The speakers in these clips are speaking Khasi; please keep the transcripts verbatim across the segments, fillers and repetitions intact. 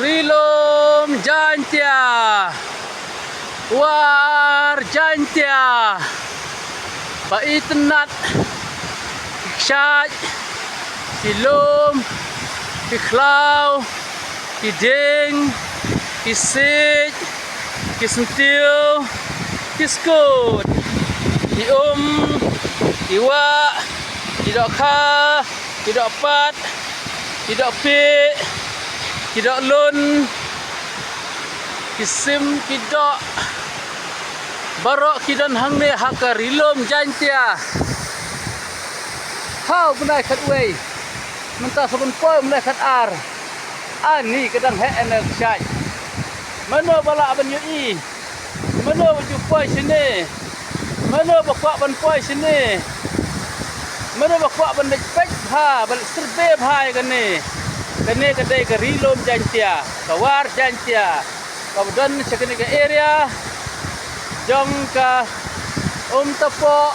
Ri lum Jaintia, War Jaintia, ba itynnad, ki kshaid, ki lum, ki khlaw, ki dieng, ki siej, ki syntiew, ki skud, ki um, ki wah, ki dohkha, ki dohpat, ki dohpieh, ki dohlun, ki sim, ki doh, baroh ki don hangne ha ka Ri lum Jaintia. Ha u bnai khatwei, mynta sa ban poi u bnai khatar. Ani ka dang heh ïa ka kshaid. Mano ba lah ban ïohi? Mano ba ju poi shane? Mano ba kwah ban poi shane? Mano ba kwah ban leit peit bha, ban leit survey bha ïa kane? Kane ka dei ka Ri lum Jaintia, ka War Jaintia, kaba don sha kane ka area jong ka Umtapoh,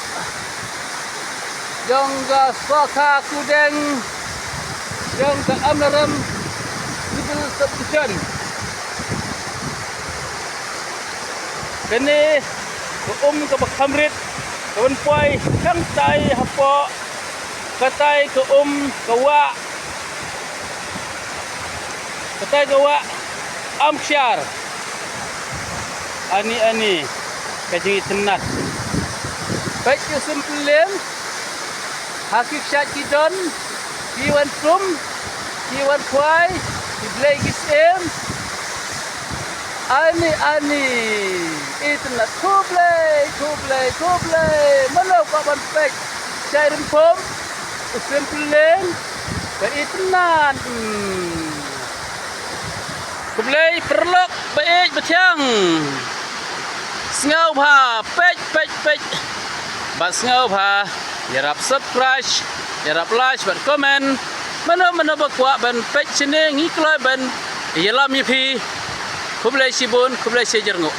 jong ka Swakha Kudeng, jong ka Amlarem Civil Subdivision. Kane ka um kaba kham rit, ka ban poi hangtai hapoh katai ka um ka wah, katai ka wah Amksiar. Ani ani ka jingitynnad. Peit ïa u Sempylleng, ha ki kshaid ki don, ki wan tum, ki wan khwai, ki blei ki syiem. Ani ani, itynnad. Khublei, khublei, khublei. Mano kwah ban peit kshaid rympum, u Sempylleng, ka itynnad. Hmm. Khublei paralok ba ïeit ba thiang. Sngewbha peit peit peit, bad sngewbha ïarap subscribe, ïarap like bad comment. Mano mano ba kwah ban peit shane ngi kloi ban ïalam ïa phi. Khublei shibun, khublei shijyrnguh.